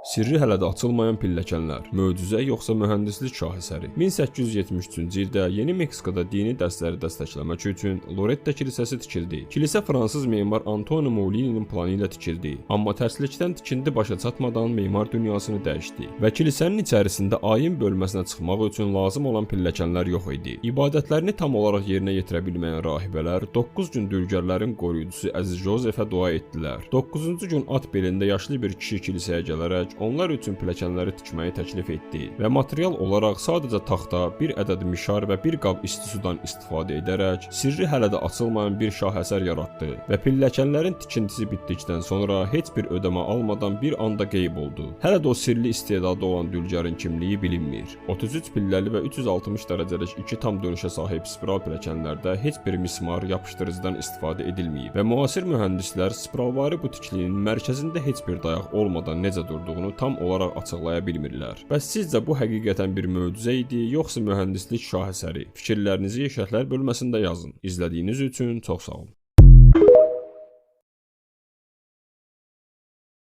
Sirri hələ də açılmayan pilləkənlər, möcüzə yoxsa mühəndislik şahesəri? 1873-cü ildə Yeni Meksikada dini dərsləri dəstəkləmək üçün Loretta kilsəsi tikildi. Kilsə fransız memar Antonio Molininin planı ilə tikildi. Amma tərslikdən tikinti başa çatmadan memar dünyasını dəyişdi və kilsənin içərisində ayin bölməsinə çıxmaq üçün lazım olan pilləkənlər yox idi. İbadətlərini tam olaraq yerinə yetirə bilməyən rahibələr 9 gün dülgərlərin qoruyucusu Əziz Jozefə dua etdilər. 9-cu gün at belində yaşlı bir kişi kilsəyə gələrək onlar üçün pilləkənləri tikməyi təklif etdi və material olaraq sadəcə taxta, bir ədəd mişar və bir qab isti sudan istifadə edərək sirri hələ də açılmayan bir şahəsər yaratdı və pilləkənlərin tikintisi bitdikdən sonra heç bir ödəmə almadan bir anda qeyb oldu. Hələ də o sirli istedadı olan dülgərin kimliyi bilinmir. 33 pilləli və 360 dərəcəlik iki tam dönüşə sahib spiral pilləkənlərdə heç bir mismar, yapışdırıcıdan istifadə edilməyib və müasir mühəndislər spiralvari bu tiklinin mərkəzində heç bir dayaq olmadan necə durduğunu tam olaraq açıqlaya bilmirlər. Bəs sizcə bu həqiqətən bir möcüzə idi, yoxsa mühəndislik şahesəri? Fikirlərinizi şərhlər bölməsində yazın. İzlədiyiniz üçün çox sağ olun.